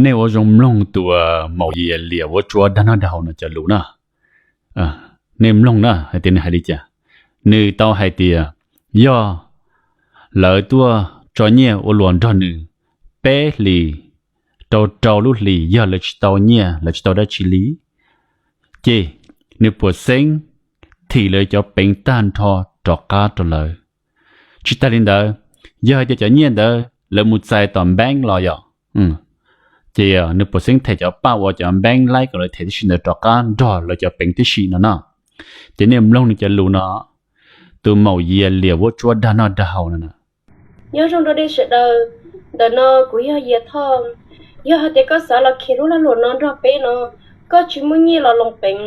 Nej ua zoo mloog tus maum Yias Lias Vuab Tsuab dag noj dag haus no cov lus na. Nej mloog na hais tias nws hais li cas. Nws tau hais tias yog lawv tuaj tso nyiaj ua luam nrog nws peb hlis rau rau lub hlis, yog lawv tsis tau nyiaj, lawv tsis tau dab tsi li, ces nws puas xeeb thim lawv cov peev tag nrho rov qab rau lawv. Tsis tas li ntawd, yog hais tias cov nyiaj ntawd lawv mus txais tom npeeb los yom, ces nws puas xeeb them cov paj uas cov npeeb laib kom lawv them tib si ntawd rov qab nrog lawv cov peev tib si no no. Ces nej mloog nws cov lus no, tus maum Yias Lias Vuab Tsuab dag noj dag haus no na. Nyob zoo rau nej sawv daws, ntawm no kuv yog Yias Thoj. Yog hais tias koj xav los khev lub lag luam no nrog peb no, koj tsis muaj nyiaj los loos peev,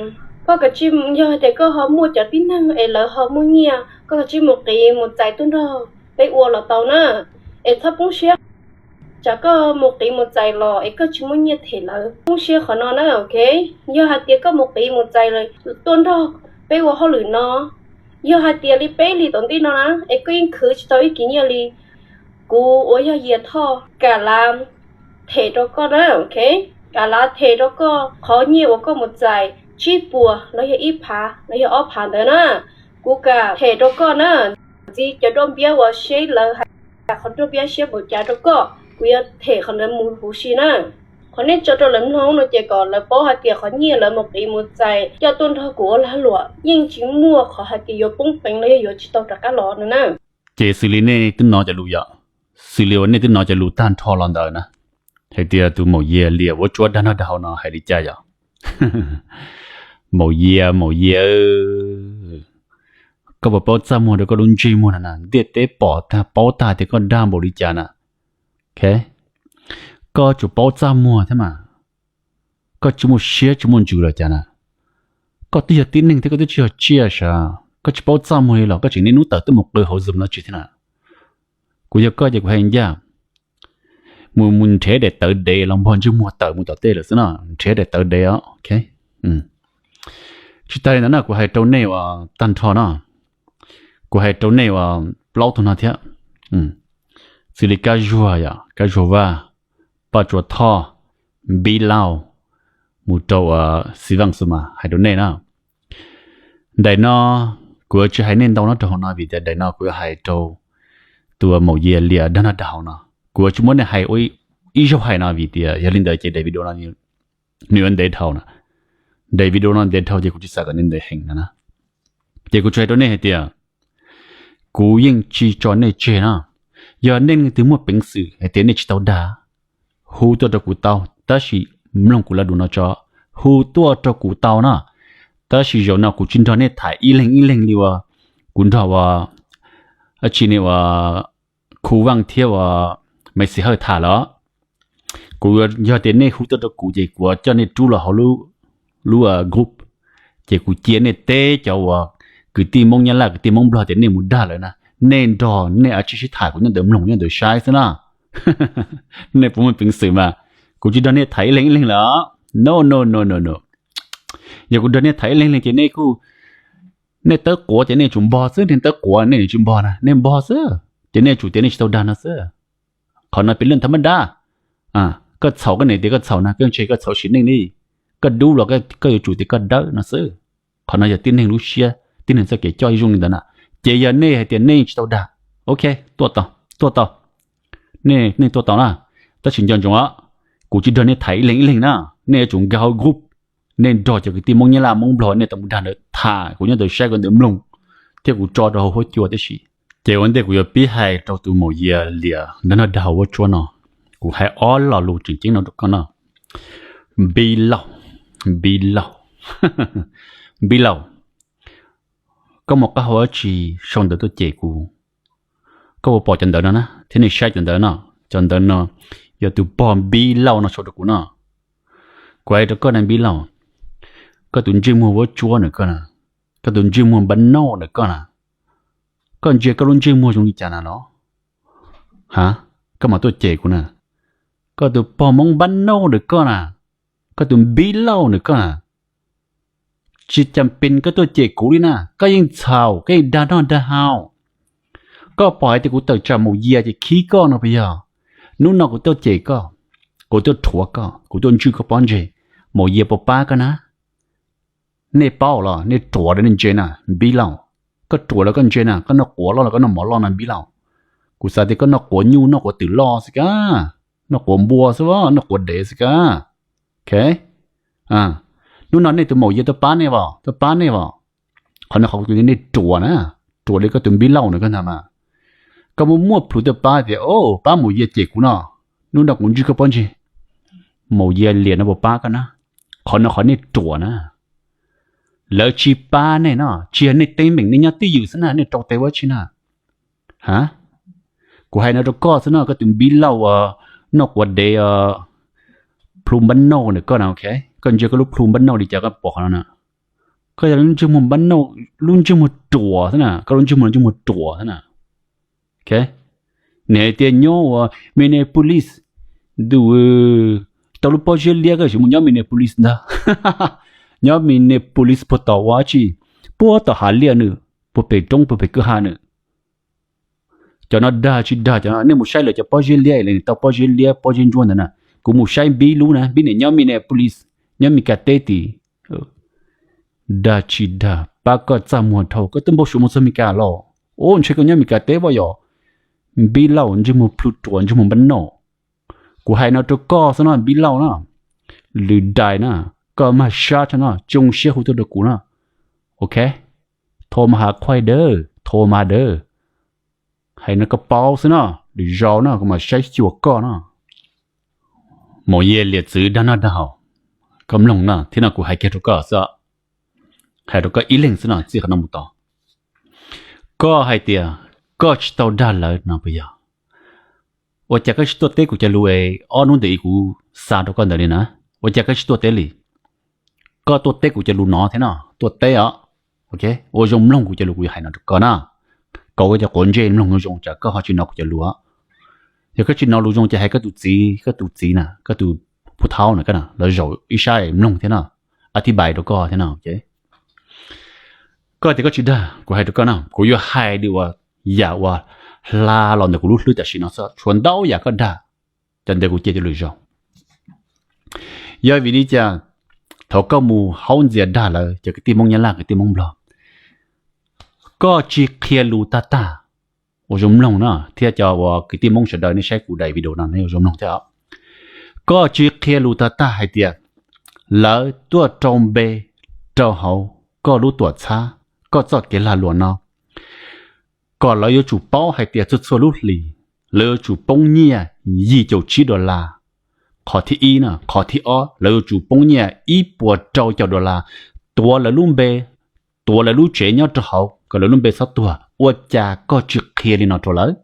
koj kav tsij, yog hais tias koj ho muaj cov tib neeg es lawv ho muaj nyiaj, koj kav tsij mus qiv mus txais tuaj nrog peb ua los tau na, es txhob poob siab. Tsam koj mus qiv mus txais los es koj tsis muaj nyiaj them lawv, poob siab qhov no na, ok? Yog hais tias koj mus qiv mus txais tuaj nrog peb ua hauj lwm no, yog hais tias li peb hlis tom ntej no na es koj yeej khwv tsis tau ib kis nyiaj li, kuv uas yog Yias Thoj kam lav them rau koj na, ok? Kam lav them rau koj qhov nyiaj uas koj mus txais tsib puas los yog ib phav los yog ob phav ntawd na, kuv kam them rau koj na. Ntxiv cov duab npiab uas seb lawv hais qhov duab npiab siab npaum cas rau koj, kuv yuav them qhov ntawd mus huv si na. Qhov nej tso rau lawv mloog no ces kom lawv paub hais tias qhov nyiaj lawv mus qiv mus txais coj tuaj nrog kuv ua lag luam yeej tsis muaj qhov hais tias yuav poob peev los yog yuav tsis tau rov qab los no na. Ces xws li nej twb hnov cov lus yom, xws li uas nej twb hnov cov lus tag nrho los ntawd na, hais tias tus maum Yias Lias Vuab Tsuab dag noj dag haus no hais li cas yom? Maum Yias, maum Yias, koj puas paub txaj muag rau koj lub ntsej muag no na? Ntiaj teb pom tag paub tag tias koj dag npaum li cas na. Koj tsuas paub txaj muag thiab mas, koj tsis muaj siab tsis muaj ntsws los cas na? Koj twb yog tib neeg thiab koj twb tsis yog tsiaj sav, koj tsis paub txaj muag li los koj tseem niaj hnub tawm tuaj mus qw hauv Zoom no tsis thiab na? Kuv yog koj ces kuv hais ncaj, mus mus nrhiav daim tawv dev los npog ntsej muag tawm mus tom tej lawm xwb no, nrhiav daim tawv dev os. Tsis tas li ntawd na, kuv hais rau nej uas tag nrho no, kuv hais rau nej uas plaub tug no thiab, xws li Kab Zuag yom, Kab Zuag Vaj, Paj Tsuas Thoj, Npib Lauj, mus rau uas Xi Vaj Xu mas hais rau nej na. Daim no kuv yuav tsis hais nej ntau no rau hauv no vim tias daim no kuv yuav hais rau tus maum Yias Lias dag noj dag haus no. Kuv yuav tsis muab nej hais ua ib zaug hais no vim tias yog li ntawd ces daim video no nws yuav ntev dhau na. Daim video no ntev dhau ces kuv tsis xav kom nej ntev heev no na. Ces kuv tsuas hais rau nej hais tias kuv yeej tsis tso nej tseg no. Yog nej leej twg muaj peev xwm hais tias nej tsis tau dag, hu tuaj rau kuv tau, tab sis mloog kuv lus no tso, hu tuaj rau kuv tau no. Tab sis zaum no kuv tsis nrog nej tham ib leeg ib leeg li uas kuv nrog uas, tsis, nej uas Khu Vaj thiab uas Maiv Xis Hawj tham lawm. Kuv, yog tias nej hu tuaj rau kuv ces kuv coj nej rub los hauv lub group, ces kuv cia nej teb cov uas kwv tij Hmoob Nyab Laj kwv tij Hmoob Nplog tias nej mus dag lawm na, nej nrog nej ua tswv sib tham, kuv nyob ntawd mloog nyob ntawd saib xwb na. Nej puas muaj peev xwm mas. Kuv tsis nrog nej tham ib leeg ib leeg lawm. No no no no no. Yog kuv nrog nej tham ib leeg ib leeg ces nej kuj, nej tawb quav ces nej tsum npog xwb, nej tawb quav nej tsis npog na, nej npog xwb ces nej tsum tias nej tsis tau dag no xwb. Qhov no piv leej tham mab dab. Koj txhaum koj niam tias koj txhaum na, koj ntshe koj txhaum sim neej li. Koj dub los koj yuav tsum tias koj dawb no xwb. Qhov no yog tib neeg lub siab, tib neeg txoj kev coj ib zoo li ntawd na. Ces yog nej hais tias nej tsis tau dag, ok, tuaj tau, tuaj tau, nej tuaj tau na. Tab sis nco ntsoov os, kuv tsis nrog nej tham ib leeg ib leeg na. Nej yuav tsum nkag hauv group, nej nrog cov kwv tij Hmoob Nyab Laj Hmoob Nplog nej tau mus dag ntawd tham, kuv nyob ntawd saib, kuv ntawd mloog, thiab kuv tso rau hauv huab cua tib si. Ces ua ntej kuv yuav pib hais rau tus maum Yias Lias dag noj dag haus vuab tsuab no, kuv hais ob lo lus tseem ceeb no rau koj no. Npib Lauj, Npib Lauj, Npib Lauj, koj mus qab hau dab tsi sau ntawv tuaj cem kuv? Koj puas pom cov ntawv no na, thiab nej saib cov ntawv no? Cov ntawv no yog tus pog Npib Lauj no sau rau kuv no. Kuv hais rau koj na Npib Lauj, koj tus ntsej muag vuab tsuab ntawm koj na, koj tus ntsej muag npab nauj ntawm koj na, koj ntsia koj lub ntsej muag zoo li cas na los? Ha, koj mam tuaj cem kuv na. Koj tus pog Hmoob npab nauj ntawm koj na, koj tus Npib Lauj ntawm koj na, tsis cam pes koj tuaj cem kuv li na. Koj yeej txhaum, koj yeej dag noj dag haus. Koj pom hais tias kuv tawm tsam maum Yias ces khib koj no puas yog? Hnub no kuv tuaj cem koj, Kuv tuaj rhuav koj, kuv tuaj ntswj koj pob ntseg, maum Yias puas pab koj na? Nej paub los nej ruam los nej ntse na, Npib Lauj. Koj ruam los koj ntse na, koj noj quav loj los koj noj mov loj no Npib Lauj. Kuv xav tias koj noj quav nyuj noj quav twm loj xwb kab, noj quav npua xwb, noj quav dev xwb kab. Ok, hnub no nej tus maum Yias tuaj pab nej os, tuaj pab nej os. Qhov no qhov kuv tias nej ruam na, ruam li koj tus Npib Lauj no koj ntag mas. Koj muaj muaj plhus tuaj pab tias, o, pab maum Yias cem kuv no, hnub no kuv ntswj koj pob ntseg, maum Yias liam no puas pab koj na? Qhov no qhov nej ruam na. Lawv tsis pab nej no, tsis yog nej teeb meem, nej nyob twj ywm xwb na, nej rau tes ua tsi na? Ha, kuv hais no rau koj xwb no, koj tus Npib Lauj uas noj quav dev, plhu npab nauj ntawm koj na, ok. Koj ntsia koj lub plhu npab nauj li cas koj pom qhov no na. Koj yog lub ntsej muag npab nauj, lub ntsej muag ruam xwb na, koj lub ntsej muag, ntsej muag ruam xwb na. Ok, nws hais tias nyob uas Minneapolis, ntuj, tau lub pob zeb liab koj yuav tsum mus nyob Minneapolis ntag. Nyob Minneapolis puag tom ua tsi, puag tom hav liaj nws, puag pem roob puag pem kwj ha nws. Cov no dag tsis dag, cov no nej mus saib lawv cov pob zeb liab, lawv tau pob zeb liab pob zeb ntsuab ntawd na. Kuv mus saib Npib lub na, Npib niam nyob Minneapolis, nyob Mes Kas teb tid. Dag tsis dag, pab koj txaj muag dhau, koj twb npau suav mus txog Mes Kas los. Ub, ntshe koj nyob Mes Kas teb vaj yom. Npib Lauj, ntsej muag plhu ruam, ntsej muag npab nauj. Kuv hais no rau koj xwb no Npib Lauj na, lwm daim na, koj mag sab tso no, tsis zoo siab hu tuaj rau kuv na. Ok, thov mas has khuaj dawb, thov mas dawb. Hais no koj paub xwb no, lwm zaus no kuv mam saib xyuas koj no. Maum Yias liam txwv dag noj dag haus, koj mloog no thiab no kuv hais kiag rau koj xwb, hais rau koj ib leeg xwb no txij qhov no mus tod. Koj hais tias koj tsis tau dag lawv no puas yog? Ua cas koj tsis tuaj teb kuv cov lus es ob hnub ntawd kuv xa rau koj ntawd li na? Ua cas koj tsis tuaj teb li? Koj tuaj teb kuv cov lus no thiab no, tuaj teb os. Ok, ua zoo mloog kuv cov lus kuv yuav hais no rau koj na. Kaus koj cov quav ntsej mloog zoo zoo tsam koj ho tsis hnov kuv cov lus. Yog koj tsis hnov lus zoo ces hais koj tus txiv, koj tus txiv na, koj tus phuv thaub na, koj na lawv zaum ib sab mloog thiab no, a thib npais rau koj thiab no. Koj tias koj tsis dag, kuv hais rau koj na, kuv yuav hais li uas yam uas hla los ntawm kuv lub hlwb tam sim no xwb, tshuav ntau yam koj dag, cov ntawd kuv cia cov lwm zaus. Yog vim li cas thaum koj mus haub ntxias dag lawv cov kwv tij Hmoob Nyab Laj kwv tij Hmoob Nplog, koj tsis qhia lus tag tag, ua zoo mloog na, thiab cov uas kwv tij Hmoob sawv daws nej saib kuv daim video no nej ua zoo mloog thiab. Koj tsis qhia lus tag tag hais tias lawv tuaj rau npe rau hauv koj lub tuam txhab, koj txoj kev lag luam no, kom lawv yuav tsum paub hais tias txhua txhua lub hlis lawv yuav tsum poob nyiaj yim caum tsib dollar. Qhov thib ib na, qhov thib ob lawv yuav tsum poob nyiaj ib puas rau caum dollar, tuav lawv lub npe, tuav lawv lub tsev nyob rau hauv kom lawv lub npe txhob tuag. Ua cas koj tsis qhia li no rau lawv?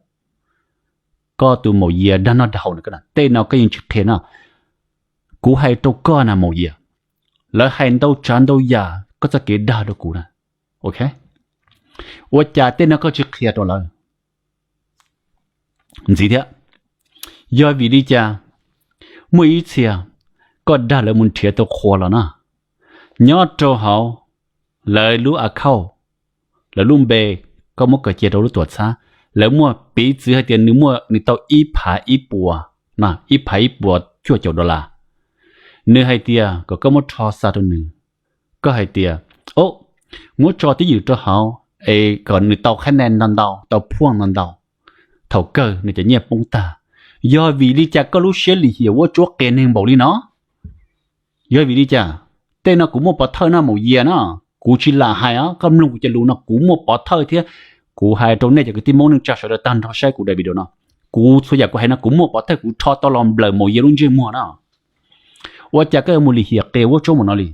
Koj tus maum Yias dag noj dag haus no, tej no koj yeej tsis qhia no. Kuv hais rau koj na maum Yias, lawv hais ntau tsav ntau yam koj txoj kev dag rau kuv na. Ok, ua cas tej no koj tsis qhia rau lawv? Ntxiv thiab, yog vim li cas muaj ib txhia koj dag lawv mus nrhiav tau qhua los na, nyob rau hauv lawv lub account, lawv lub npe, koj muab kawm cia rau lub tuam txhab, lawv muaj piv txwv hais tias nws muaj, nws tau ib phav ib puas, ib phav ib puas cuaj caum dollar. Nws hais tias kom koj muab rho xa rau nws. Koj hais tias, o, muab tso twj ywm rau hauv es kom nws tau khab ne ntau ntau, tau phuaj ntau ntau, thaum kawg nws cov nyiaj poob tag. Yog vim li cas koj lub siab lim hiam vuab tsuab qias neeg npaum li no? Yog vim li cas? Tej no kuv muaj pov thawj no maum Yias na, kuv tsis lam hais os, koj mloog kuv cov lus no kuv muaj pov thawj thiab. Kuv hais rau nej cov kwv tij Hmoob neej tsa sawv daws tag nrho saib kuv daim video no, kuv txhua yam kuv hais no kuv muaj pov thawj, kuv rho tau los nplawm maum Yias lub ntsej muag na. Ua cas koj yuav mus lim hiam qias vuab tsuab npaum no li?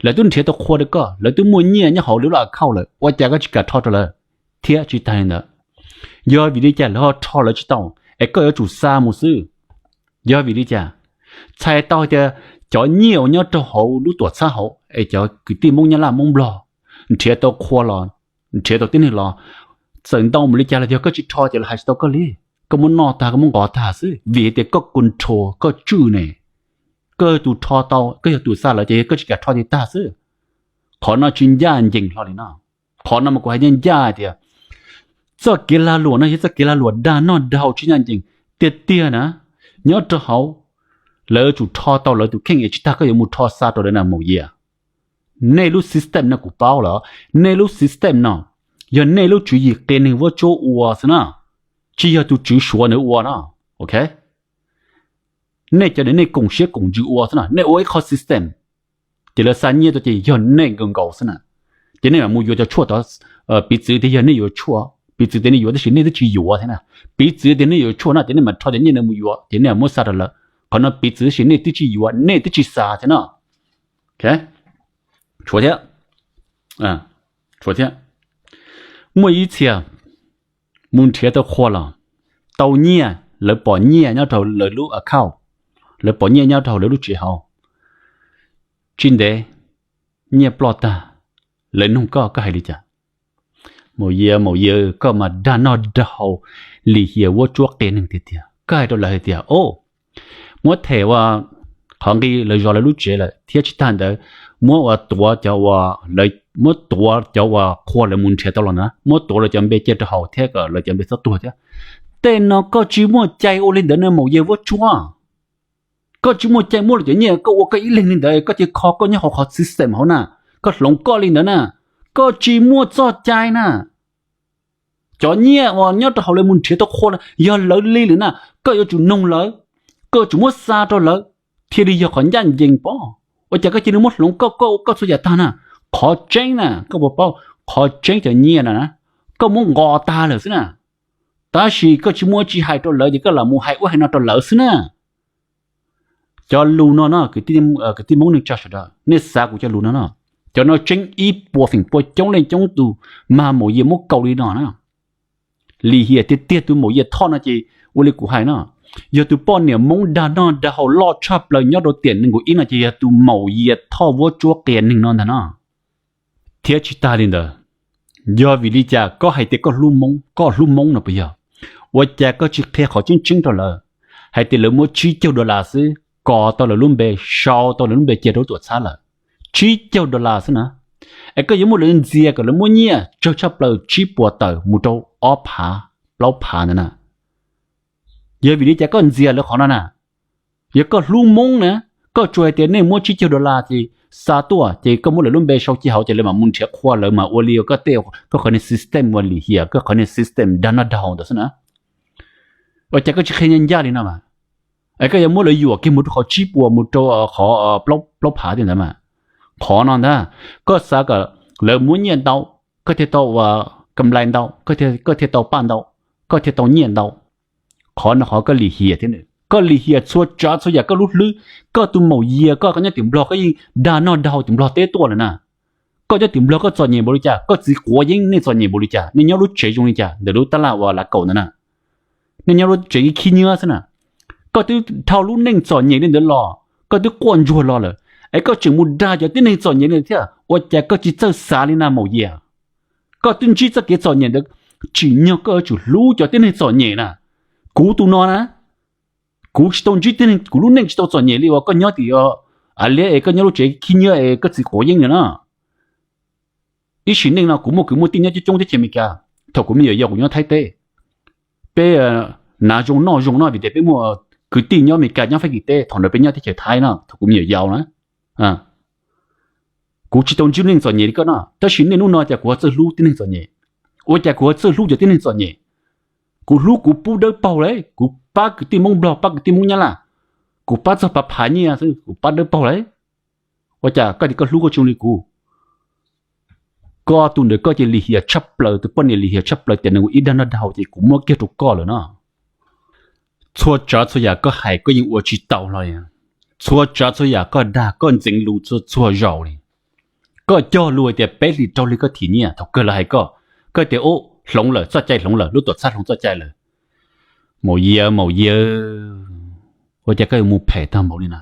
Lawv twb nrhiav tau qhua rau koj, lawv twb muaj nyiaj nyob hauv lawv lub account lawm, ua cas koj tsis kam rho rau lawv? Thiab tsis tag li ntawd, yog vim li cas lawv ho rho lawv tsis tau es koj yuav tsum xa mus xwb? Yog vim li cas? Txhais tau hais tias cov nyiaj uas nyob rau hauv lub tuam txhab hauv es cov kwv tij Hmoob Nyab Laj Hmoob Nplog nrhiav tau qhua los, nrhiav tau tib neeg los, txawm ntau mus li cas los yog koj tsis rho ces lawv hais tsis tau koj li. Koj muab noj tag koj muab nqos tag xwb vim hais tias koj control koj tswj ne. Koj yog tus rho tau, koj yog tus xa lawv ces koj tsis kam rho ces tag xwb. Qhov no tsis ncaj ncees hlo li no. Qhov no mas kuv hais ncaj ncaj tias txoj kev lag luam no yog txoj kev lag luam dag noj dag haus tsis ncaj ncees tiag tiag na. Nyob rau hauv Lawv yuav tsum rho tau lawv tus kheej es tsis tas koj yuav mus rho xa rau lawv na Maum Yias. Nej lub system no kuv paub lawm, nej lub system no yog nej lub tswv yim qias neeg vuab tsuab ua xwb na, tsis yog tus tswv Suav nws ua no. Ok, nej cov nej koom siab koom ntsws ua xwb na, nej ua ib qho system, ces lawv xa nyiaj tuaj ces yog nej nkaus nkaus xwb na. Ces nej mam mus yuav cov tshuaj tod, piv txwv tias yog nej yuav tshuaj, piv txwv tias nej yuav tab sis nej twb tsis yuav thiab na. Piv txwv tias nej yuav tshuaj no ces nej mam rho cov nyiaj ntawd mus yuav ces nej mam muab xa rau lawv. Qhov no piv txwv tab sis nej twb tsis yuav, nej twb tsis xa thiab no. Tshuav thiab, tshuav thiab. Muaj ib txhia mus nrhiav tau qhua los tau nyiaj, lawv pom nyiaj nyob rau lawv lub account, lawv pom nyiaj nyob rau lawv lub tsev hauv. Tsis ntev nyiaj ploj tag, lawv nug koj, koj hais li cas? Maum Yias, Maum Yias, koj mas dag noj dag haus, lim hiam vuab tsuab qias neeg tiag tiag. Koj hais rau lawv hais tias, o, muab them ua qhov nqi lawv zov lawv lub tsev lawm thiab tsis tag ntawd, muab ua tuav cov ua, muab tuav cov uas qhua lawv mus nrhiav tau los na, muab tuav lawv cov npe cia rau hauv thiab kom lawv cov npe txhob tuag thiab. Tej no koj tsis muaj cai ua li ntawd no Maum Yias vuab tsuab. Koj tsis muaj cai muab lawv cov nyiaj koj ua koj ib leeg li ntawd, koj cia kho koj nyob hauv qhov system hauv na, koj hloov koj li ntawd na, koj tsis muaj txoj cai na. Cov nyiaj uas nyob rau hauv lawv mus nrhiav tau qhua no yog lawv li lawm na, koj yuav tsum noog lawv, koj yuav tsum muab xa rau lawv thiaj li yog qhov ncaj ncees pob. Ua cas koj cia li muab hloov koj, koj ua koj txhua yam tag na? Qhov tseeb na koj puas paub, qhov tseeb cov nyiaj na, koj muab nqos tag lawm xwb na. Tab sis koj tsis muaj tsis hais rau lawv ces koj lam mus hais ub hais no rau lawv xwb na. Cov lus no no, kwv tij Hmoob neej tsa sawv daws, nej xav kuv cov lus no no, cov no tseeb ib puas feem pua coob leej coob tus, mas Maum Yias muab kaus li no na. Lim hiam tiag tiag tus Maum Yias Thoj no ces ua li kuv hais no, yog tus poj niam Hmoob dag noj dag haus loj tshaj plaws nyob rau tiam nees nkaum ib no ces yog tus Maum Yias Thoj vuab tsuab qias neeg no ntag no. Thiab tsis tag li ntawd, yog vim li cas koj hais tias koj hlub Hmoob, koj hlub Hmoob no puas yog? Ua cas koj tsis qhia qhov tseeb tseeb rau lawv, hais tias lawv muab tsib caug dollar xwb kos tau lawv lub npe, sau tau lawv lub npe cia rau lub tuam txhab lawm? Tsib caug dollar xwb na. Es koj yuav muab lawv ntxias kom lawv muab nyiaj tsawg tshaj plaws tsib puas tawm mus rau ob phav, plaub phav ntawd na. Yog vim li cas koj ntxias lawv qhov no na? Yog koj hlub Hmoob na, koj tsuas hais tias nej muab tsib caug dollar ces xa tuaj ces koj muab lawv lub npe sau cia hauv ces lawv mam mus nrhiav qhua, lawv mam ua li koj tej, koj qhov niag system ua lim hiam, koj qhov niag system dag noj dag haus ntawd xwb na. Ua cas koj tsis qhia ncaj ncaj li no mas? Es koj yuav muab lawv yuam kiag mus rau qhov tsib puas mus rau qhov plaub phav tiag ntawd mas. Qhov no ntag, koj xav kom lawv muab nyiaj ntau, koj thiaj tau ua kam nplais ntau, koj thiaj tau paj ntau, koj thiaj tau nyiaj ntau. Qhov no qhov koj lim hiam thiab, koj lim hiam txhua tsav txhua yam koj lub hlwb. Koj tus Maum Yias koj, koj nyob tim Nplog koj yeej dag noj dag haus tim Nplog teb tuaj lawm na. Koj nyob tim Nplog koj txom nyem npaum li cas, koj txiv quav yeeb nej txom nyem npaum li cas, nej nyob lub tsev zoo li cas ntawm lub tab laj uas lav kaum ntawd na. Nej nyob lub tsev khib nyiab xwb na. Koj twb dhau lub neej txom nyem li ntawd los, koj twb quaj ntsuag los lawm, es koj tseem mus dag cov tib neeg txom nyem li thiab. Ua cas koj tsis txawj xav li na Maum Yias? Koj twb ntsib txoj kev txom nyem ntawd, tsim nyog koj yuav tsum hlub cov tib neeg txom nyem na. Kuv tus no na, kuv tsis tau ntsib tib neeg, kuv lub neej tsis tau txom nyem li uas koj nyob tim Aliab es koj nyob lub tsev khib nyiab es koj txiv quav yeeb ntawd na. Ib sim neej no kuv muaj kwv muaj tij nyob coob coob teb chaws Amelikas. Thaum kuv me nyuam yaus kuv nyob Thaib teb, peb hnav zoo noj zoo no vim tias peb muaj kwv tij nyob Amelikas nyob Fab Kis teb, thaum ntawd peb nyob teb chaws Thaib no thaum kuv me nyuam yaus na. Kuv tsis tau ntsib neeg txom nyem li koj no, tab sis niaj hnub no cas kuv ho txawj hlub tib neeg txom nyem. Ua cas kuv ho txawj hlub cov tib neeg txom nyem? Kuv hlub kuv pub dawb paug li, kuv pab kwv tij Hmoob Nplog, pab kwv tij Hmoob Nyab Laj, kuv pab txog pav phav nyiaj xwb kuv pab dawb paug li. Ua cas koj tias koj hlub koj tsis zoo li kuv? Koj tus ntawd koj ces lim hiam tshaj plaws, tus poj niam lim hiam tshaj plaws tiam nees nkaum ib dag noj dag haus ces kuv muab kiag rau koj lawm no. Txhua tsav txhua yam koj hais koj yeej ua tsis tau hlo li. Txhua tsav txhua yam koj dag koj ntxeev lus txhua txhua zaus li. Koj cog lus hais tias peb hlis rau hli koj thim nyiaj, thaum kawg lawv hais koj, koj tias ub hloov lawm, txoj cai hloov lawm, lub tuam txhab hloov txoj cai lawm. Maum Yias, Maum Yias, ua cas koj yuav mus phem tag npaum li na?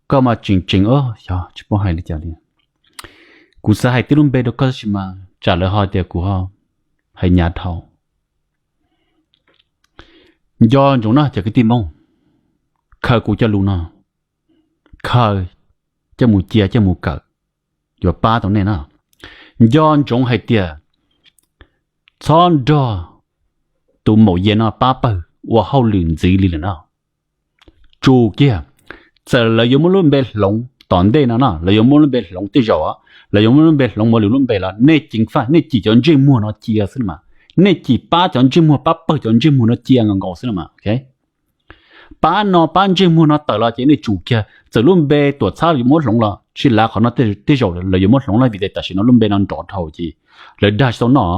Koj mas tseem tseem, xyov tsis paub hais li cas li. Kuv xav hais tib lub npe rau koj tab sis mas tsam lawv ho tias kuv ho hais hnyav dhau. Nco ntsoov no cov kwv tij Hmoob, khaws kuv cov lus no, khaws coj mus cia coj mus kawm, yuav pab tau nej no. Nco ntsoov hais tias txhob nrog tus Maum Yias no pab pawg ua hauj lwm ntxiv li lawm no. Tsum kiag, Txawm lawv yuav muab lub npe hloov tom ntej no no, lawv yuav muab lub npe hloov tej zaum, lawv yuav muab lub npe hloov ua lwm lub npe los nej ceev faj, nej cim cov ntsej muag no cia xwb na mas. Nej cim pab cov ntsej muag, pab pawg cov ntsej muag no cia nkaus nkaus xwb na mas. Pab no pab ntsej muag no tawm los ces nej tsum kiag, txawm lub npe tuam txhab yuav muab hloov los tsis lav qhov no, tej zaum lawv yuav muab hloov los vim tias tam sim no lub npe no nrov dhau ces lawv dag tsis tau noj.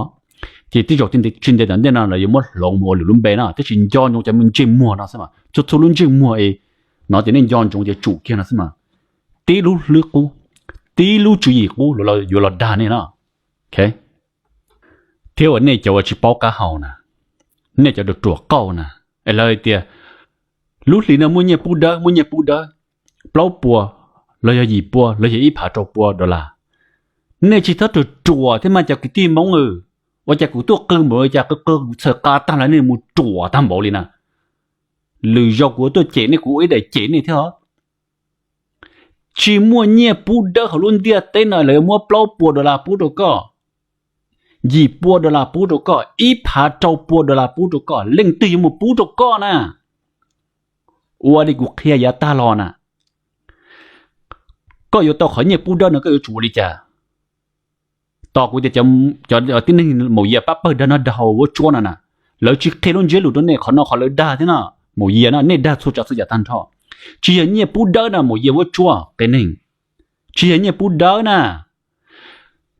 Ces tej zaum tsis ntev tom ntej no lawv yuav muab hloov mus ua lwm lub npe no, tab sis nco ntsoov cov ntsej muag no xwb mas, txhua txhua lub ntsej muag es no ces nej nco ntsoov ces tsum kiag no xwb mas. Tib lub hlwb qub, tib lub tswv yim qub yuav los dag nej no. Thiab uas nej cov uas tsis paub qab hau na, nej cov ruam ruam qauj na, es lawv hais tias lub hlis no muaj nyiaj pub dawb, muaj nyiaj pub dawb plaub puas los yog yim pua los yog ib phav rau pua dollar. Nej tsis txhob ruam ruam thiab mas cov kwv tij Hmoob, ua cas kuv tuaj qw npaum li cas, qw qw kuv txhawm qa tag los nej mus ruam tag npaum li na. Lwm zaus kuv tuaj cem nej kuv ua ib daim cem nej thiab os. Tsis muaj nyiaj pub dawb hauv lub ntiaj teb no lawv yuav muab plaub puas dollar pub rau koj, yim pua dollar pub rau koj, ib phav rau pua dollar pub rau koj, leej twg yuav mus pub rau koj na? Ua li kuv qhia yav tag los na, koj yuav tau qhov nyiaj pub dawb no koj yuav tsum ua li cas? Tos kuv tias cov tib neeg maum yias pab pawg dag noj dag haus vuab tsuab no na, lawv tsis qhia lub ntsiab lus rau nej, qhov no qhov lawv dag thiab no. Maum yias no nej dag txhua tsav txhua yam tag nrho. Tsis yog nyiaj pub dawb na maum yias vuab tsuab qias neeg, tsis yog nyiaj pub dawb na.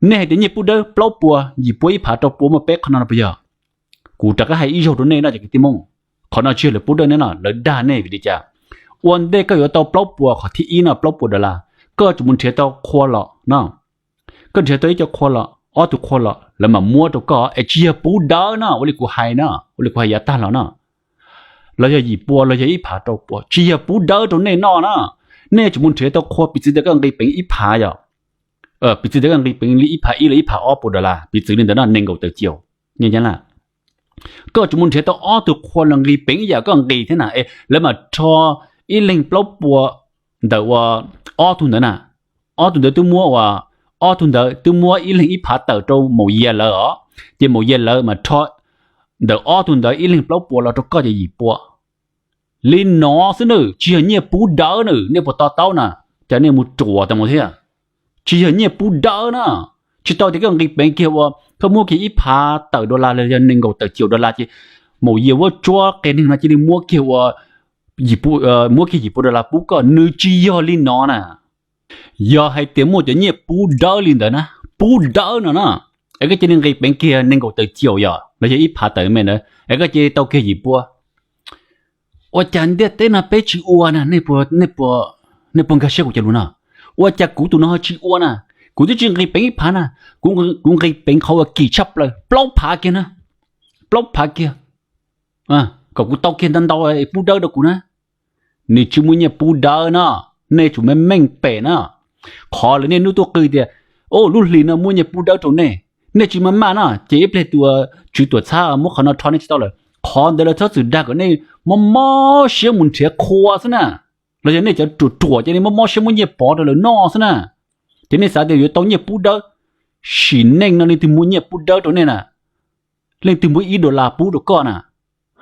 Nej hais tias nyiaj pub dawb plaub puas yim pua ib phav rau pua muaj peb qho no no puas yog? Kuv rov qab hais ib zaug rau nej no cov kwv tij Hmoob, qhov no tsis yog lawv pub dawb nej no, lawv dag nej vim li cas? Ua ntej koj yuav tau plaub puas, qhov thib ib no plaub puas dollar, koj tsuas mus nrhiav tau qhua los no, koj nrhiav tau ib co qhua los ob tug qhua los lawv mam muab rau koj es tsis yog pub dawb no, ua li kuv hais no, ua li kuv hais yav tag los no, los yog yim pua los yog ib phav rau pua tsis yog pub dawb rau nej noj na. Nej tsuas mus nrhiav tau qhua, piv txwv tias koj nqis peev ib phav yom, piv txwv tias koj nqis peev li ib phav ib los ib phav ob puas dollar, piv txwv li ntawd no nees nkaum tawm caum. Koj tsuas mus nrhiav tau ob tug qhua los nqis peev ib yam koj nqis thiab na, es lawv mam rho ib leeg plaub puas ntawm ua ob tug ntawd na, ob tug ntawd twb muab ua, ob tug ntawd twb muab ib leeg ib phav tawm rau maum yias lawv os, ces maum yias lawv mas rho ntawm ob tug ntawd ib leeg plaub puas los rau koj ces yim pua. Li no xwb na, tsis yog nyiaj pub dawb na, nej puas to taub na? Cas nej mus ruam tas mus thiab. Tsis yog nyiaj pub dawb na, tsis tau tias koj nqis peev kiag ua, koj muab kiag ib phav tawm dollar los yog nees nkaum tawm caum dollar ces maum yias vuab tsuab qias neeg no cia li muab kiag ua, muab kiag yim pua dollar pub koj, nws tsis yog li no na. Yog hais tias muaj cov nyiaj pub dawb li ntawd na, pub dawb no na, es koj cia li nqis peev kiag nees nkaum tawm caum yom los yog ib phav tawm me ntawd es koj cia li tau kiag yim pua. Ua cas ntiaj teb no peb tsis ua na? Nej puas nkag siab kuv cov lus no? Ua cas kuv tus no ho tsis ua na? Kuv twb tsis nqis peev ib phav na, kuv nqis peev qhov uas kim tshaj plaws plaub phav kiag na, plaub phav kiag, kom kuv tau kiag ntau ntau pub dawb rau kuv na. Nws tsis muaj nyiaj pub dawb no, nej tsum meej meej pem na. Qhov lawv niaj hnub tuaj qw tias, o, lub hlis no muaj nyiaj pub dawb rau nej, nej tsis maj maj no ces ib pliag tus tswv tuam txhab muab qhov no rho nej tsis tau lawm. Qhov ntawd lawv txhob txwm dag kom nej mob mob siab mus nrhiav qhua xwb na, los yog nej cov ruam ruam ces nej mob mob siab muab nyiaj pov rau lawv noj xwb na. Ces nej xav tias yuav tau nyiaj pub dawb, sim neej no leej twg muaj nyiaj pub dawb rau nej na? Leej twg muab ib dollar pub rau koj na?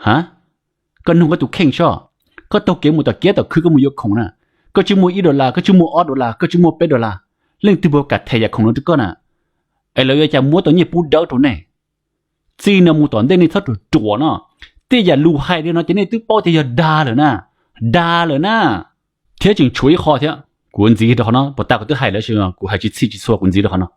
Ha, koj nug koj tus kheej soj, koj taug kev mus tom kiab tom khw koj mus yuav khoom na, koj tsis muaj ib dollar, koj tsis muaj ob dollar, koj tsis muaj peb dollar, leej twg puas kam them yam khoom no rau koj na? Es lawv yuav cas muab tau nyiaj pub dawb rau nej? Txij no mus tom ntej nej txhob ruam ruam no. Tej yam lus hais li no ces nej twb paub tias yog dag lawm na, dag lawm na. Thiab tseem tshuav ib qho thiab, kuv ntxiv rau qhov no, puas tas kuv twb hais lawm, kuv hais tsis txhij tsis txhua, kuv ntxiv rau qhov no.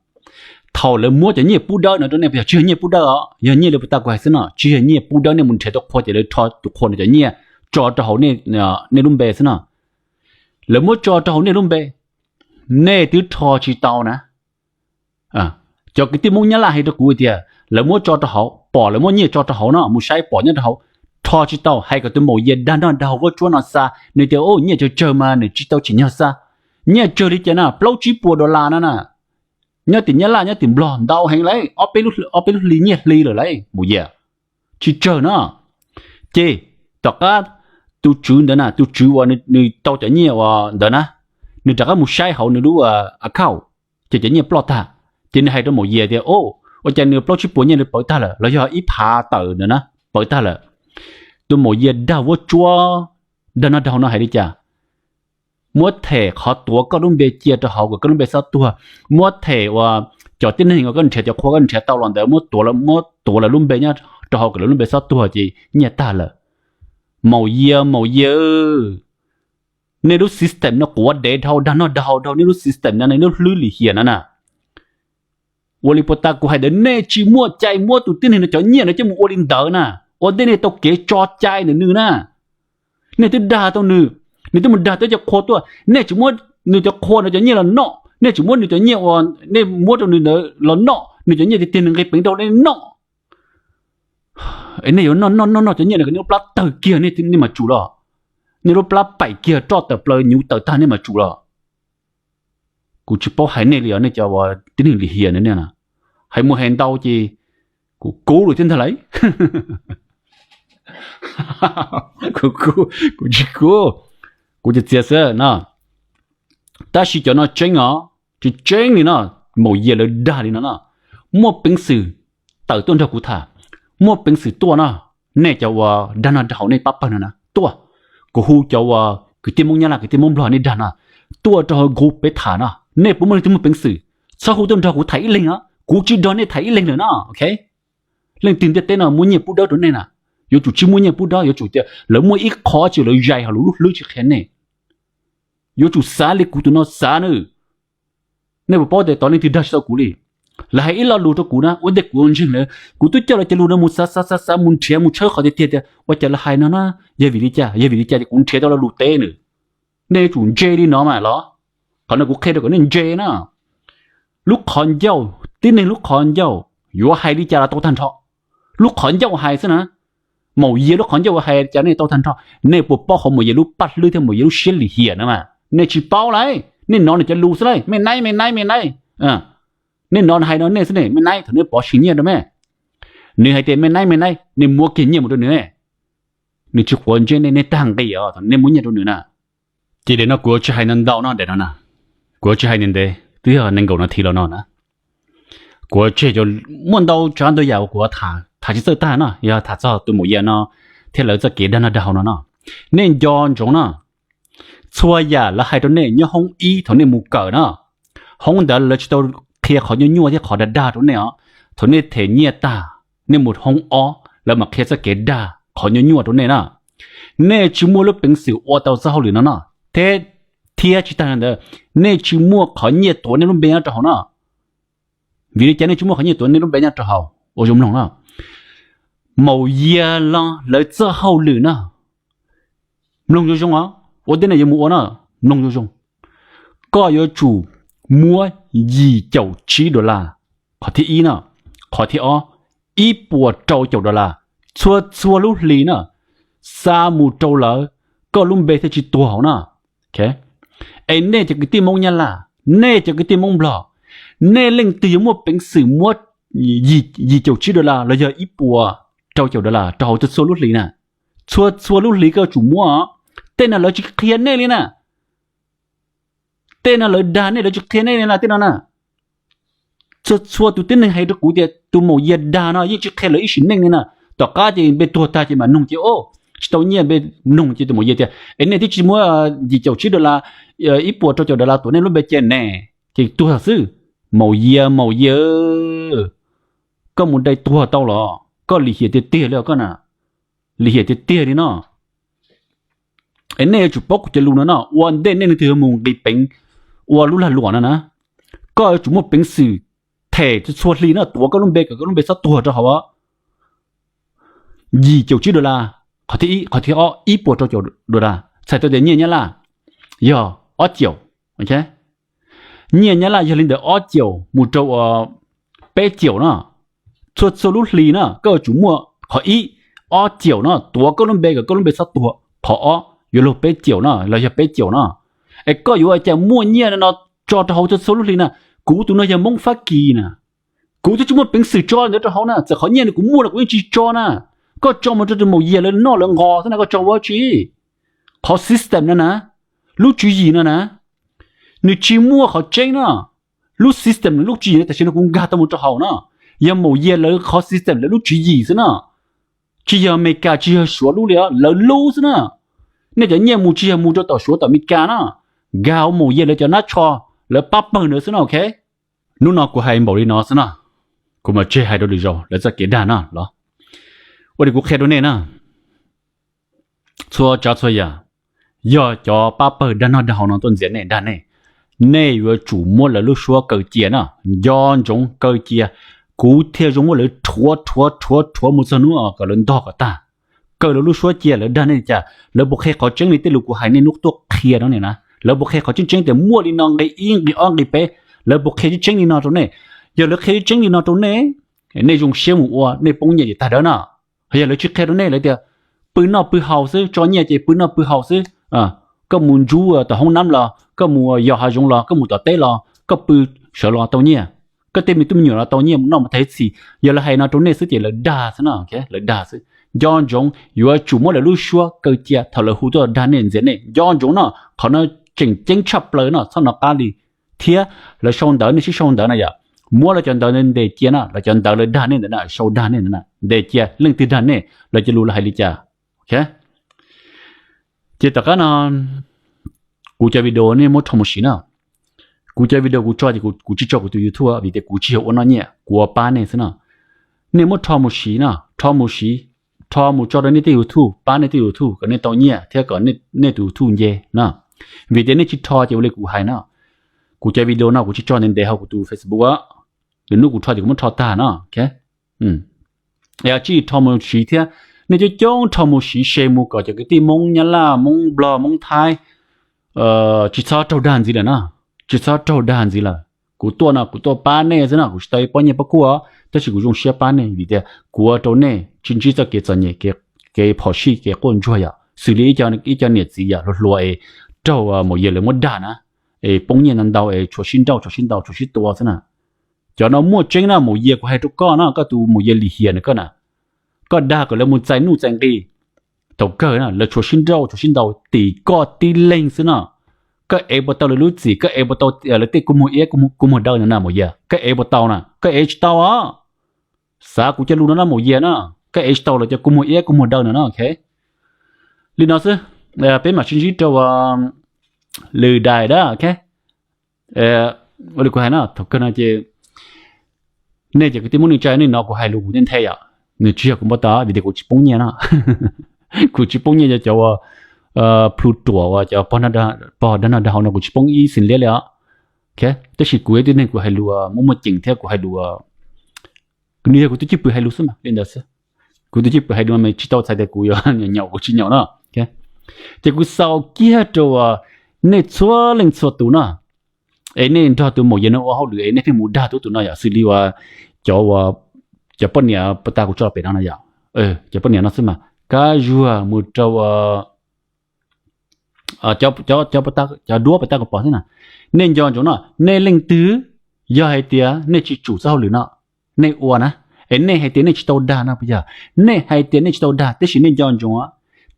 Thaum lawv muab cov nyiaj pub dawb no rau nej, puas yog tsis yog nyiaj pub dawb os? Yog nyiaj li puas tas kuv hais xwb no, tsis yog nyiaj pub dawb, nej mus nrhiav tau qhua ces lawv rho tus qhua no cov nyiaj tso rau hauv nej lub npe xwb no. Lawv muab tso rau hauv nej lub npe, nej twb rho tsis tau na. Cov kwv tij Hmoob Nyab Laj hais rau kuv tias lawv muab tso rau hauv, pom lawv muab nyiaj tso rau hauv no, mus saib pom nyob rau hauv, rho tsis tau, hais kom tus maum yias dag noj dag haus vuab tsuab no xa, nws tias, o, nyiaj tsawg tsawg mas nws tsis tau tsim nyog xa. Nyiaj tsawg li cas na, plaub tsib puas dollar no na. Nyob tim Nyab Laj nyob tim Nplog ntau heev lauj, ob peb lub hli nyiaj hli lawm lauj maum yias, tsis tsawg no. Ces tom qab tus tswv ntawd na, tus tswv uas nws tau cov nyiaj uas ntawd na, nws rov qab mus saib hauv nws lub account, ces cov nyiaj ploj tag. Ces nws hais rau maum yias tias, o, ua cas nws plaub tsib puas nyiaj li pawv tag lawm, los yog ib phav tawm ntawd na, pawv tag lawm. Tus maum yias dag vuab tsuab dag noj dag haus no hais li cas? muab them qhov tuav koj lub npe cia rau hauv kom koj lub npe txhob tuag, muab them uas cov tib neeg uas koj nrhiav cov qhua koj nrhiav tau los ntawd muab tuav, muab tuav lawv lub npe nyob rau hauv kom lawv lub npe txhob tuag ces nyiaj tag lawm. Maum Yia, Maum Yia, nej lub system no quav dev dhau, dag noj dag haus dhau, nej lub system no, nej lub hlwb lim hiam no na. Ua li puas tas kuv hais ntawd nej tsis muaj cai muab tus tib neeg no cov nyiaj no coj mus ua li ntawd na, ua ntej nej tau kev tso cai ntawm nws na. Nej twb dag tau nws, nws twb mus dag tau cov qhua tuaj, nej tsis muab nws cov qhua no cov nyiaj los noj, nej tsis muab nws cov nyiaj uas nej muab rau nws ntawd los noj, nws cov nyiaj tiag tiag nws nqis peev rau nej noj. Es nej yuav noj noj noj noj cov nyiaj no kom nej lub plab tawg kiag nej mas tsum los, nej lub plab paim kiag roj tawm plaws nyuv tawm tag nej mas tsum los. Kuv tsis paub hais nej li os, nej cov uas tib neeg lim hiam no, hais mus hais ntau ces kuv kub lawm thiab ntag lauj. Kuv kub, kuv tsis kub, kuv txiav txiav xwb no. Tab sis cov no tseeb os, tseeb tseeb li no, Maum Yia lawv dag li no no. Muaj peev xwm tawm tuaj nrog kuv tham, muaj peev xwm tuaj no, nej cov uas dag noj dag haus nej pab pawg no na tuaj. Kuv hu cov uas kwv tij Hmoob Nyab Laj kwv tij Hmoob Nplog nej dag no tuaj rau hauv group peb tham no. Nej puas muaj leej twg muaj peev xwm, txhob hu tuaj nrog kuv tham ib leeg os, kuv tsis nrog nej tham ib leeg lawm no, ok. Leej twg ntiaj teb no muaj nyiaj pub dawb rau nej na, yuav tsum tsis muaj nyiaj pub dawb, yuav tsum tias lawv muaj ib qho tsis lawv zais hos lawv lub hlwb tsis qhia nej. Yuav tsum xav li kuv tus no xav na. Nej puas paub tias tod leej twg dag tsis tau kuv li? Lawv hais ib lo lus rau kuv na, ua ntej kuv ntseeg lawv, kuv twb coj lawv cov lus no mus xav xav xav xav mus nrhiav mus tshawb qhov tiag tiag tias ua cas lawv hais no na, yog vim li cas, yog vim li cas ces kuv nrhiav tau lo lus teb nws. Nej yuav tsum ntse li no mas los. Qhov no kuv qhia rau kom nej ntse na. Lub qhov ncauj, tib neeg lub qhov ncauj yuav hais li cas los tau tag nrho. Lub qhov ncauj hais xwb na. Maum Yia lub qhov ncauj hais li cas nej tau tag nrho. Nej puas paub qhov Maum Yia lub paj hlwb thiab Maum Yia lub siab lim hiam no mas? Nej tsis paub lauj, nej hnov nws cov lus xwb lauj, me naib me naib me naib. Nej hnov hais no nej xwb ne, me naib, thaum nej pov sim nyiaj rau me, nws hais tias me naib me naib, nej muab kiag nyiaj mus rau nws ne. Nws tsis quav ntsej nej, nej tag nqi os thaum nej muab nyiaj rau nws na. Ces daim no kuv yuav tsis hais ntau no, daim no na, kuv yuav tsis hais ntev ntev, twb yog nees nkaum nas this los no na. Kuv yuav tseg, muaj ntau tsav ntau yam uas kuv tham, tham tsis txawj tag no, yog tham txog tus Maum Yia no thiab lawv txoj kev dag noj dag haus no no. Nej nco ntsoov no, txhua yam lawv hais rau nej nyob hoob ib thaum nej mus kawm no, hoob ntawd lawv tsis tau qhia qhov nyuaj nyuaj thiab qhov dag dag rau nej os. Thaum nej them nyiaj tag, nej mus hoob ob lawv mam qhia txoj kev dag qhov nyuaj nyuaj rau nej na. Nej tsis muaj lub peev xwm ua tau txoj hauj lwm no no, thiab, thiab tsis tag li ntawd, nej tsis muaj qhov nyiaj tuav nej lub npe nyob rau hauv no. Vim li cas nej tsis muaj qhov nyiaj tuav nej lub npe nyob rau hauv? Ua zoo mloog no, Maum Yia los lawv txoj hauj lwm no, mloog zoo zoo os, ua ntej nej yuav mus ua no, mloog zoo zoo. Koj yuav tsum muab yim caum tsib dollar, qhov thib ib no. Qhov thib ob, ib puas rau caum dollar. Txhua txhua lub hlis na, xa mus rau lawv, koj lub npe thiaj tsis tuag hauv na. Es nej cov kwv tij Hmoob Nyab Laj, nej cov kwv tij Hmoob Nplog, nej leej twg yuav muaj peev xwm muab yim caum tsib dollar los yog ib puas rau caum dollar rau hauv txhua txhua lub hlis na? Txhua txhua lub hlis koj yuav tsum muab. Tej no lawv tsis qhia nej li na. Tej no lawv dag nej, lawv tsis qhia nej li na, tej no na. Txhua txhua tus tib neeg hais rau kuv tias tus Maum Yia dag no yeej tsis qhia lawv ib sim neej li na. Tom qab ces npe tuag tag ces mam noog ces, o, tsis tau nyiaj npe, noog ces tus Maum Yia tias es nej twb tsis muab yim caum tsib dollar, ib puas rau caum dollar tuav nej lub npe cia ne, ces tuag xwb. Maum Yia, Maum Yia, koj mus dai tuag tau los? Koj lim hiam tiag tiag li os koj na, lim hiam tiag tiag li no. Es nej yuav tsum paub kuv cov lus no no, ua ntej nej leej twg yuav mus nqis peev ua lub lag luam no na, koj yuav tsum muaj peev xwm them txhua hli no tuav koj lub npe kom koj lub npe txhob tuag rau hauv. Yim caum tsib dollar, qhov thib ib, qhov thib ob ib puas rau caum dollar, txhais tau tias nyiaj Nyab Laj yog ob caum. Nyiaj Nyab Laj yog li ntawm ob caum mus rau peb caum no. Txhua txhua lub hlis na koj yuav tsum muaj qhov ib, ob caum no tuav koj lub npe kom koj lub npe txhob tuag. Qhov ob yuav luag peb caum no los yog peb caum no. Es koj yuav ua cas muaj nyiaj no tso rau hauv txhua txhua lub hlis na? Kuv tus no yog Hmoob Fab Kis na, kuv twb tsis muaj peev xwm tso ntawd rau hauv na, txawm qhov nyiaj no kuv muaj los kuv yeej tsis tso na. Koj tso mus rau tus Maum Yia lawv noj lawv nqos xwb na, koj tso ua tsi? Qhov system no na, lub tswv yim no na, nws tsis muaj qhov tseeb no. Lub system, lub tswv yim no tam sim no kuv nkag tau mus rau hauv no, yog Maum Yia lawv qhov system lawv lub tswv yim xwb no. Tsis yog Amelikas, tsis yog Suav lub li os, lawv lub xwb na. Nej cov nyiaj mus tsis yog mus rau tom Suav tom Amelikas na, nkag hauv Maum Yias lawv cov nab tsho, lawv pab pawg ntawd xwb no, ok. Hnub no kuv hais npaum li no xwb no, kuv mam tseg hais rau lwm zaus lawv txoj kev dag no los. Ua li kuv qhia rau nej na, txhua tsav txhua yam, yog cov pab pawg dag noj dag haus no tuaj ntxias nej dag nej, nej yuav tsum muab lawv lub suab kaw cia na. Nco ntsoov kaw cia, kuv thiaj zoo muab lawv rhuav rhuav rhuav rhuav mus txog hnub kom lawv ntog kom tag. Kaw lawv lub suab cia, lawv dag nej li cas, lawv puas qhia qhov tseeb li tej lus kuv hais nej hnub tuaj qhia no ne na? Lawv puas qhia qhov tseeb tseeb tias muaj li no nqe ib nqe ob nqe peb? Lawv puas qhia tseeb tseeb li no rau nej? Yog lawv qhia tseeb tseeb li no rau nej, nej zoo siab mus ua, nej poob nyiaj ces tag dawb na. Yog lawv tsis qhia rau nej, lawv tias pw noj pw haus xwb, tso nyiaj ces pw noj pw haus xwb. Koj mus ntsub tom hoob nab los, koj mus yos hav zoov los, koj mus tom teb los, koj pw sawv los tau nyiaj, koj tej me tub me nyuam los tau nyiaj mus noj mus tag ib txhis. Yog lawv hais no rau nej xwb ces lawv dag xwb no, lawv dag xwb. Nco ntsoov, yuav tsum muab lawv lub suab kaw cia thaum lawv hu tuaj dag nej ntxias nej. Nco ntsoov no, qhov no tseem ceeb tshaj plaws no, txhob nov qab li. Thiab lawv sau ntawv, nej sib sau ntawv na yom, muab lawv cov ntawv ntes cia na, lawv cov ntawv lawv dag nej ntawd na, sau dag nej ntawd na, ntes cia leej twg dag nej, lawv cov lus lawv hais li cas. Ok, ces tom qab no kuv cov video nej muab rho mus siv na. Kuv cov video kuv tso ces kuv tsis tso kuv tus YouTube vim tias kuv tsis yog ua noj nyiaj, kuv ua pab nej xwb no. Nej muab rho mus siv no, rho mus siv, rho mus tso rau nej tej YouTube, pab nej tej YouTube kom nej tau nyiaj thiab kom nej tus YouTube nce na. Vim tias nej tsis rho ces ua li kuv hais no, kuv cov video no kuv tsis tso ntev ntev hauv kuv tus Facebook. Lwm hnub kuv rho ces kuv muab rho tag no. Tsij rho mus siv thiab. Nej coob coob rho mus siv share mus kom cov kwv tij Hmoob Nyab Laj, Hmoob Nplog, Hmoob Thaib tsis txhob raug dag ntxiv lawm na. Tsis txhob raug dag ntxiv lawm. Kuv tuaj no kuv tuaj pab nej xwb no, kuv tsis tau ib pob nyiaj pob khuaj, tab sis kuv zoo siab pab nej vim tias kuv ua rau nej tsis ntsib txoj kev txom nyem, kev phom sij, kev quaj ntsuag yom, xws li ib co niam txiv yom hluas hluas es raug Maum Yias lawv muab dag na, es poob nyiaj ntau ntau es tshuav sib nrauj, tshuav sib ntaus, tshuav sib tua xwb na. Cov no muaj tseeb na, Maum Yias, kuv hais rau koj no, koj tus Maum Yias lim hiam na koj na, koj dag kom lawv mus txais nuj txais nqi, thaum kawg na lawv tshuav sib nrauj tshuav sib ntaus tim koj tib leeg xwb no. Koj ev puas tau lawv lub txim, koj ev puas tau lawv tej kua muag iab kua muag daw ntawd na Maum Yias? Koj ev puas tau na? Koj ev tsis tau os. Xav kuv cov lus no na Maum Yias na, koj ev tsis tau lawv cov kua muag iab kua muag daw ntawd na, ok. Li no xwb, peb mam sib ntsib rau lwm daim na, ok. Ua li kuv hais na, thaum kawg no ces nej cov kwv tij Hmoob neej tsa nej hnov kuv hais lus kuv nthe nthe yom, nws tsis yog kuv npau taws vim tias kuv tsis poob nyiaj no. Kuv tsis poob nyiaj, cov cov uas plhu ruam uas cov pog dag noj dag haus no kuv tsis poob ib xees liab li os. Tab sis kuv yog tib neeg kuv hais lus muaj muaj ceem thiab kuv hais lus, nws yog kuv tus cwj pwm hais lus xwb mas li ntawd xwb. Kuv tus cwj pwm hais lus mas tsis tau txhais tias kuv yuav nyaum nyaum, kuv tsis nyaum no. Ces kuv xaus kiag rau nej txhua leej txhua tus no, es nej nrog tus Maum Yias no ua hauj lwm es nej pheej mus dag tub tus no yom, xws li uas cov, cov poj niam puag ta kuv tso pem no no yom, cov poj niam no xwb mas kab zuag mus rau cov duab puag ta kuv pom xwb na. Nej nco ntsoov no, nej leej twg yog hais tias nej tsis tsum txoj hauj lwm no, nej ua na, es nej hais tias nej tsis tau dag no puas yog? Nej hais tias nej tsis tau dag, tab sis nej nco ntsoov,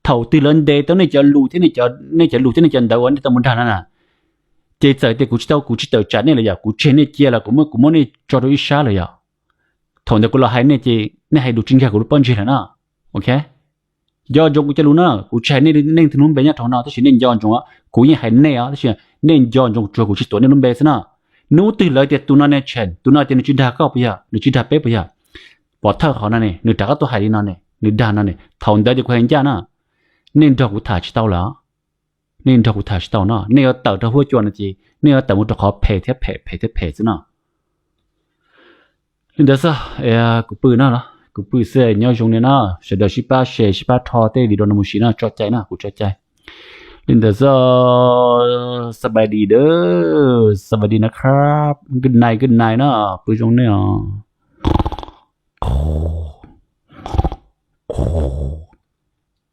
thaum twg lawv ntes tau nej cov lus thiab, nej cov lus thiab nej cov ntawv uas nej tau mus dag no na, ces txawm tias kuv tsis tau, kuv tsis tawm tsam nej lawm yom, kuv tseg nej cia los kuv muab, kuv muab nej tso rau ib sab lawm yom, thaum ntawd kuv los hais nej ces nej hais lus tsis nkag kuv lub pob ntseg lawm na. Ok, nco ntsoov kuv cov lus na, kuv tsis hais nej leej twg lub npe nyob rau no, tab sis nej nco ntsoov, kuv yeej hais nej os, tab sis nej nco ntsoov tsuas kuv tsis tuav nej lub npe xwb na. Hnub twg lawv tias tus no ne tshee, tus no tias nws tsis dag koj puas yog, nws tsis dag peb puas yog? Pov thawj qhov no ne, nws rov qab tuaj hais li no ne, nws dag no ne, thaum ntawd ces kuv hais ncaj na, nej nrog kuv tham tsis tau lawm. Nej nrog kuv tham tsis tau no, nej yuav tawm rau huab cua no ces nej yuav tawm mus rau qhov phem thiab phem, phem thiab phem xwb no. Li ntawd xwb, kuv pw no los kuv pw xwb, nyob zoo li no, sawv daws sib pab share sib pab rho tej video no mus siv no, tso cai no, kuv tso cai. Li ntawd xwb, สบายดีเด้อ สวัสดีนะครับ good night, good night นะ pw zoo nej os.